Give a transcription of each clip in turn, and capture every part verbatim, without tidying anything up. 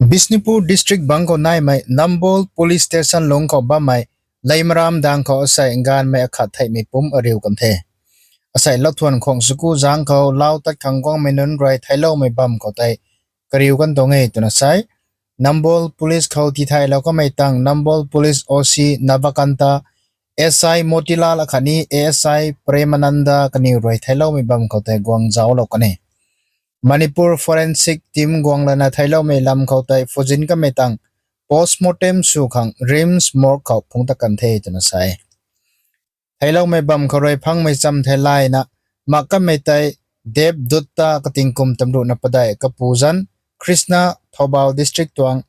Bishnupur district bangc khou naimei Nambol police station lungc khou bammei Leimaram dang khou asei nganvmei akhat theihmei pumc ariu kan the. Asei lauthuan khwang saku zangc khou lau tat khang guangmei nunc rui theicloumei bam khou tei kariu kan tuang e twna sa e. Nambol police khou tithaylou kamei tang Nambol police O C Navakanta, S I Motilal akhatni A S I Premananda kaniw rui theicloumei bam khou tei guang zauclou kan e. Manipur forensic team guang lana theicloumei lam khou tei phuzin kamei tang postmortem sw khang RIMS morgue khou phungc tat kan the twna sa e. Theicloumei bam khou rui phangmei cham thei layna mak kamei tei Debdutta katingkum tamruhna padeih kapu zanc Krishna Thoubal district tuang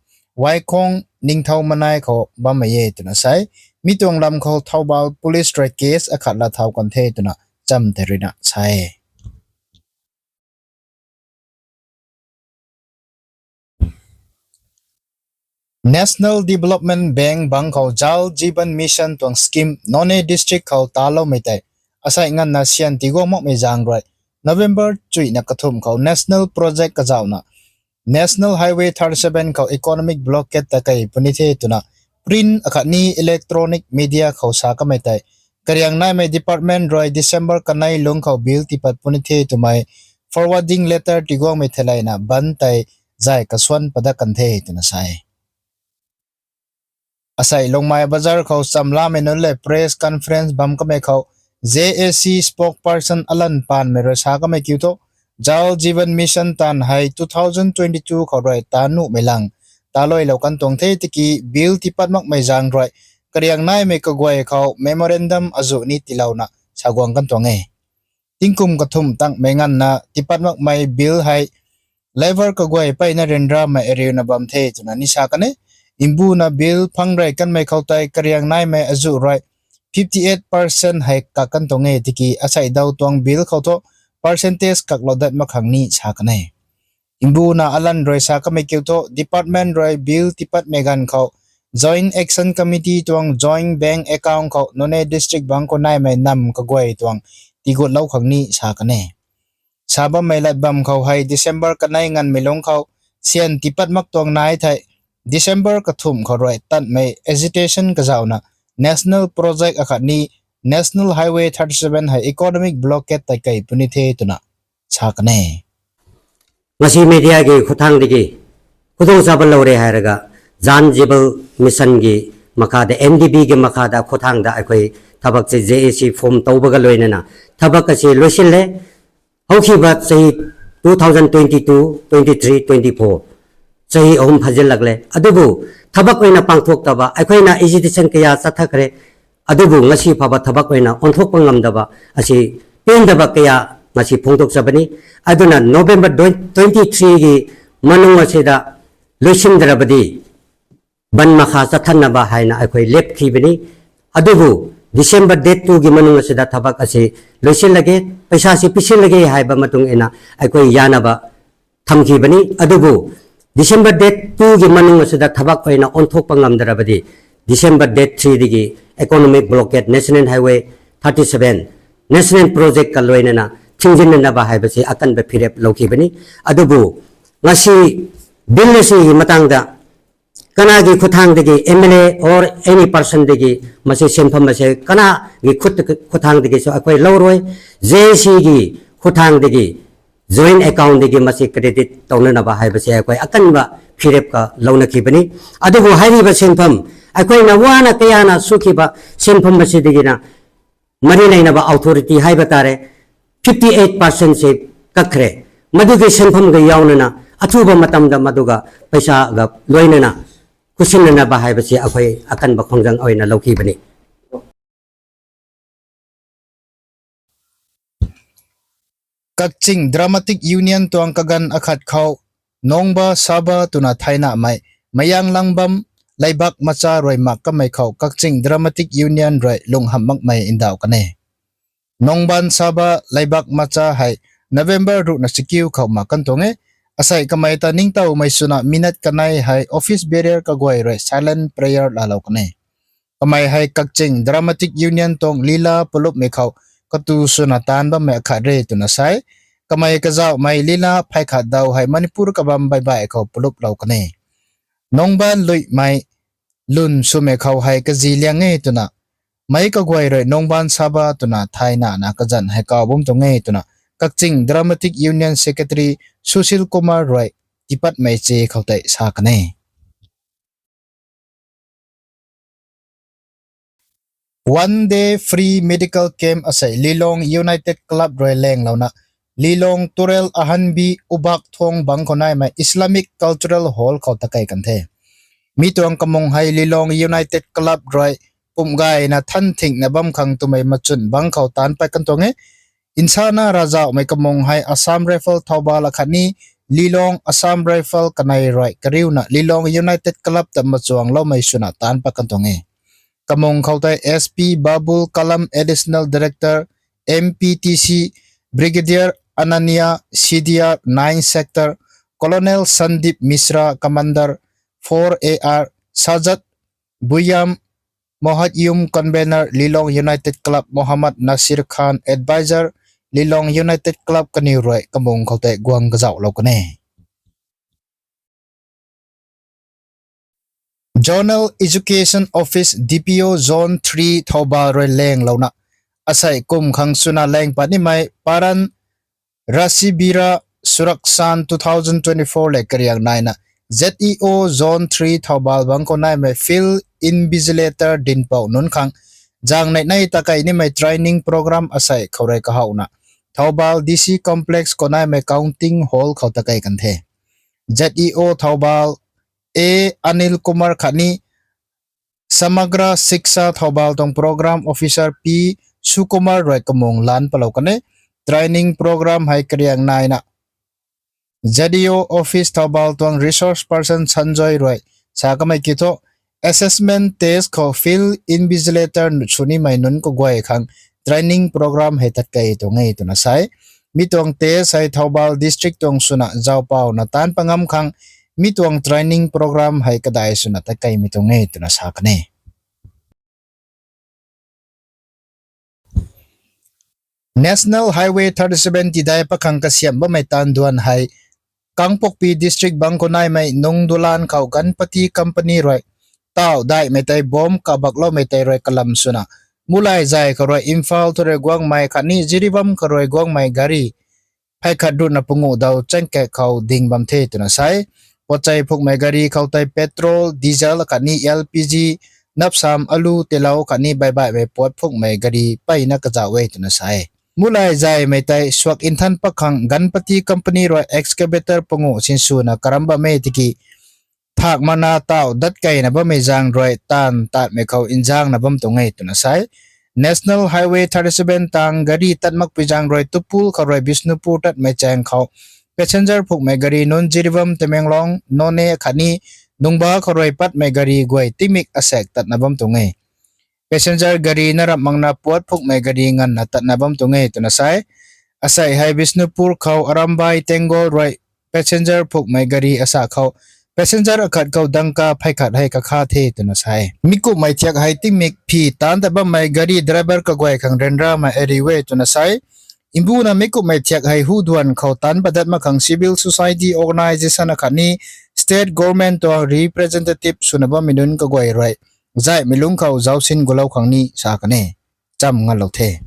Waikhong Ningthoumanai khou bammei e twna sa e. Mi tuang lam khou Thoubal police rui case akhat laa thau kan the twna cham thei ruina sa e. National Development Bank bangc khou Jal Jeevan Mission tuang scheme Noney district khou taloumei tei asei nganvna syan tiguang makmei zaeng rui November chuihna kathumh khou national project kazauhna National Highway thirty-seven khou economic blockade ta kei puni the twna print akhatni electronic media khou sa kamei tei kariang naimei department rui December kanei lungc khou bill tipat puni the twmei forwarding letter tiguangmei theilayna ban tei zay kasuan padat kan the twna sa e. Asei Lungmei Bazar khou chamlamei nunc lev press conference bam kamei khou J A C spokesperson Alan Panmei rui sa kamei kiu thu, Jal Jeevan Mission taanv hei two thousand twenty-two khou rui ta nuhmei lang ta luilou kan tuang the tiki bill tipat makmei zaeng rui kariang naimei kaguay khou memorandum azuh ni tiilouna sa guang kan tuang e. Tingkum kathumh tangmei nganvna tipat makmei bill hei Labour kaguay peyna ryanramei ariuna bam the twna ni sa kan e. Mbuna bill phang rey kanmei khou tei kariang naimei azuh rui fifty eight percent hei kak kan tuang e tiki asei daw tuang bill khou thu percentage kaklou dat mak khang ni sa kan e. Mbuna Alan rui sa kamei kiu thu department rui bill tipatmei ganv khou Joint Action Committee tuang joint bank account khou Noney district bangc khou naimei nam kaguay tuang tigutlou khang ni sa kan e. Sa bammei lat bam khou hei December kanei nganvmei lungc khou syan tipat mak tuang nai thei December kathumh khou rui tanmei agitation kazauhna national project akhatni National Highway thirty-seven hei economic blockade tei kei puni the twna sa kan e. Ngasi media ki khouthang diki khudung sa balou re hei raga Jal Jeevan Mission ki makha da N D B ki makha da khouthang da akhui thabak se J A C form tow baga luinana thabak asi luisin le. Howkhiba chahi two thousand twenty-two, twenty-three, twenty-four chahi ahum phazil lak le. Adubu thabak oina pangthuk taba akhuina agitation kaya chathak re. Adubu ngasi phaba thabak oina onthuk pangam daba asi pen daba kaya ngasi phungthuk sa bani. Aduna November twenty-three ki manung asi da luisin dara badi ban makha chathanna ba haina akhui lep khi bani. Adubu December date two ki manung asi da thabak asi luisin lage, paisa si pisin lage haiba matung ina akhui yana ba tham khi bani. Adubu December date two ki manung asi da thabak oina onthuk pangam dara badi December date three diki economic blockade National Highway thirty-seven National Project ka luinana thingjin nana ba haiba si akan ba phirep lou khi bani. Adubu ngasi bill si matang da kana ki khouthang diki M L A or any person diki masi senpham masi kana ki khut khouthang diki so akhui lou rui J A C ki khouthang diki joint account diki masi credit towna na ba haiba si akhui akan ba phirep ka louna khi bani. Adubu hairiba senpham akhuina wana kayana sukhiba senpham masi diki na mari leina ba authority haiba tare fifty eight percent se kakre. Maduki senpham ga yaunana athuba matam da maduga paisa ga luinana kusinna na ba haiba si akhui akan ba khongjang oina lou khi bani. Kakching Dramatic Union tuang kaganv akhat khou Nongba Saba twna thaynamei Mayang Langbam Leibak Macha rui mak kamei khou Kakching Dramatic Union rui lunghamh makmei ndauh kan e. Nongban Saba Leibak Macha hei November ruhna chakiu khou mak kan tuang e. Asei kamei ta ningtowmei swna minute kanei hei office bearer kaguay rui silent prayer laalou kan e. Kamei hei Kakching Dramatic Union tuang Lila pulupmei khou katu swna taanv bammei akhat re twna sa e. Kamei kazauhmei Lila phay khat daw hei Manipur kabam baihbaih khou puluplou kan e. Nungbaanv luimei lwn swmei khou hei kazi liang e twna, meic kaguay rui Nungbaanv Sabha twna thaynana kazanc hei kaw bam tuang e twna, Kakching Dramatic Union Secretary Sushil Kumar rui tiipatmei che khou tei sa kan e. One Day Free Medical Camp asei Lilong United Club rui lenglouna, Lilong Turel Ahanbi Ubak Thong bang khou naimei Islamic Cultural Hall khou takei kan the. Mi tuang kamung hei Lilong United Club rui pumh gayna than thingna bam khang twmei machun bang khou taanc pat kan tuang e. Nsana ravzauhmei kamung hei Assam Rifle Thoubal akhatni Lilong Assam Rifle kanei rui kariuna Lilong United Club ta machuangloumei swna taanc pat kan tuang e. Kamung khou tei S P Babul Kalam, Additional Director, M P T C, Brigadier Ananya, C D R, Ninth Sector, Colonel Sandeep Mishra, Commander, four A R, Sajad Buyam, Mohatyum, Convener, Lilong United Club, Mohammad Nasir Khan, Advisor, Lilong United Club kaniw rui kamung khou tei guang kazauhlou kan e. Zonal Education Office, D P O Zone three Thoubal rui lenglouna, asei kum khang swna leng pat nimei Paran Rashibira Surakshan two thousand twenty-four le kariang naina, Z E O Zone three Thoubal bang khou naimei Field Invigilator dinhpouh nunc khang zaeng nei nei takei nimei training program asei khou rui kahowna, Thoubal D C Complex khou naimei Counting Hall khou takei kan the. Z E O Thoubal A Anil Kumar khatni Samagra Shiksha Thoubal tuang Program Officer P Sukumar rui kamung lan palou kan e. Training program hei kariang naina Z E O Office Thoubal tuang Resource Person Sanjoy rui sa kamei kiu thu, assessment test khou Field Invigilator sw nimei nunc kaguay khang training program hei tatkei tuang e twna sa e. Mi tuang test hei Thoubal District tuang swna zaupowna taanc pat ngam khang mi tuang training program hei kadai swna tatkeimei tuang e twna sa kan e. National Highway thirty-seven tidai pat khang kasiamh bammei taanv duan hei Kangpokpi District bang khou naimei Nungdulan khou Ganpati Company rui tauh daihmei tei bomb kabakloumei tei rui kalam swna, Mulai zay khou rui Imphal thu rui guangmei khatni Jiribam khou rui guangmei gari phey khat ruhna panguh daw changkak khou ding bam the twna sa e. Puatchei phukmei gari khou tei petrol, diesel khatni L P G, napsam, alu, tilou khatni baibaihmei puat phukmei gari peyna kazauh e twna sa e. Mulai zaymei tei suak nthan pat khang Ganpati Company rui excavator panguh sinswna karam bam e tiki, thak mana tauh dat keyna bammei zaeng rui taanv tatmei khou nzangna bam tuang e twna sa e. National Highway thirty-seven tang gari tat makpui zaeng rui Tupul khou rui Bishnupur tatmei chaeng khou passenger phukmei gari nunc Jiribam, Tamenglong, Noney khatni Nungba khou rui patmei gari guay tingmik asaekc tatna bam tuang e. Passenger gari na ramh makna puat phukmei gari nganvna tatna bam tuang e twna sa e. Asei hei Bishnupur khou Arambai Tenggol rui passenger phukmei gari asa khou passenger akhat khou dangka phey khat hei kakha the twna sa e. Mi kumhmei thiak hei tingmik phi taanc tat bammei gari driver kaguay khang ryanramei ari e twna sa e. Mbuna mi kumhmei thiak hei hu duan khou taanc padat mak khang civil society organisation akhatni state government tuang representative swna bammei nunc kaguay rui zaihmei lungc khou zaucsin gulou khang ni sa kan e. Cham ngalou the.